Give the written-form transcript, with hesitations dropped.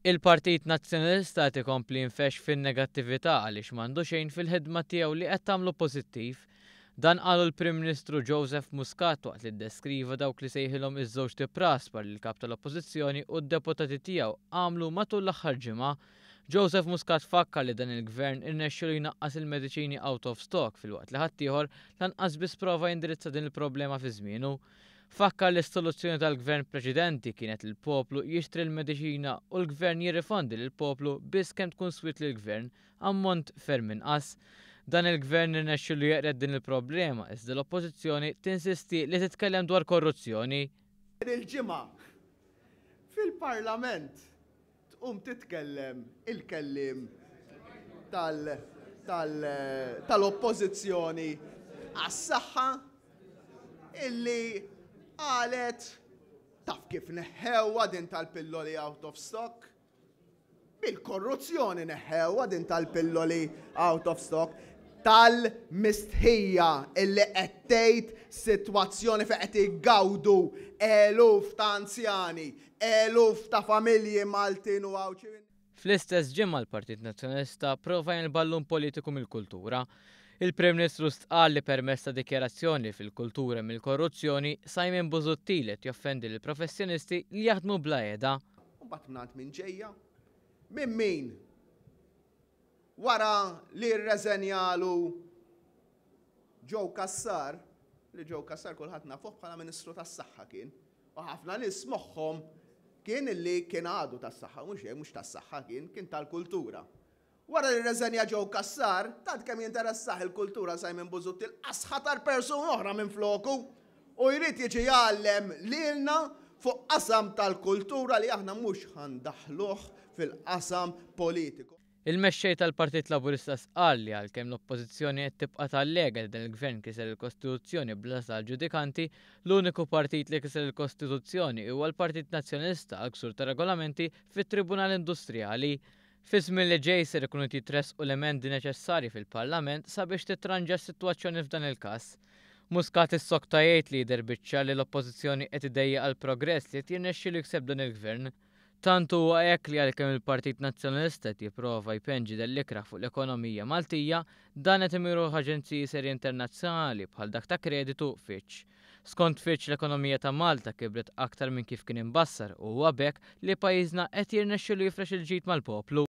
Il-Partit Nazzjonalista qed ikompli jinfexx fin-negattività għaliex m'għandu xejn fil-ħidma tiegħu li qed tagħmlu pożittiv. Dan qalu l-Prim Ministru Joseph Muscat waqt li ddeskriva dawk li sejħilhom iż-żewġ tipraspar li l-Kap tal-Oppożizzjoni u d-deputati tiegħu għamlu matul l-aħħar ġimgħa. Joseph Muscat fakkar li dan il-Gvern irnexxielu jnaqqas il-mediċini out of stock filwaqt li ħaddieħor lanqas biss prova jindirizza din il-problema fi żmienu. Fakkar li s-soluzzjoni tal-Gvern preċedenti kienet li l-poplu jixtri l-mediċina u l-Gvern jirrifondi lill-poplu biss kemm tkun swiet lill-Gvern, ammont ferm inqas. Dan il-Gvern irnexxielu jeqred din il-problema iżda l-Oppożizzjoni tinsisti li titkellem dwar korruzzjoni. Din il-ġimgħa fil-Parlament tqum titkellem il-kelliem tal-Oppożizzjoni għas-saħħa illi qalet taf kif neħħewha din tal-pilloli out of stock. Bil-korruzzjoni neħħewha din tal-pilloli out of stock tal-mistħija illi qed tgħid sitwazzjoni fejn qed igawdu eluf ta' anzjani, eluf ta' familji Maltin u Għawdxin. Fl-istess ġimgħa l-Partit Nazzjonalista prova jagħmel ballun politiku mill-kultura. Il-Prim Ministru stqarr li permezz ta' dikjarazzjoni li fil-kultura hemm il-korruzzjoni, Simon Busuttil qed joffendi lill-professjonisti li jaħdmu bla qiegħda. U mbagħad mingħand min ġejja? Minn min? Wara li rreżenjalu Joe Cassar, li Joe Cassar kulħadd nafuh bħala Ministru tas-Saħħa kien, u ħafna nies moħħhom kien li kien għadu tas-saħħa, mhux hekk, mhux tas-saħħa kien, kien tal-kultura. Wara li rreżenja Joe Cassar, tant kemm jinteressah il-kultura Simon Busuttil qas ħatar persuna oħra minfloku u jrid jiġi jgħallem lilna fuq qasam tal-kultura li aħna mhux ħa ndaħħluh fil-qasam politiku. Il-Mexxej tal-Partit Laburista stqarr li għalkemm l-Oppożizzjoni qed tibqa' tallega li dan il-Gvern kiser il-Kostituzzjoni bl-għażla għall-ġudikanti, l-uniku partit li kiser il-Kostituzzjoni huwa l-Partit Nazzjonalista għal ksur ta' regolamenti fit-Tribunal Industrijali. Fiż-żmien li ġej ser ikunu qed jitressqu l-emendi neċessarji fil-Parlament sabiex titranġa s-sitwazzjoni f'dan il-każ. Muscat issokta jgħid li jidher biċ-ċar li l-Oppożizzjoni qed idejjaq għall-progress li qed jirnexxielu jikseb dan il-Gvern. Tant huwa hekk li għalkemm il-Partit Nazzjonalista qed jipprova jpenġi dell ikrah fuq l-ekonomija Maltija, dan qed imiruh aġenziji serji internazzjonali bħal dak ta' kreditu Fitch. Skont Fitch l-ekonomija ta' Malta kibret aktar minn kif kien imbassar u huwa b'hekk li pajjiżna qed jirnexxilu jifrex il-ġid mal-poplu.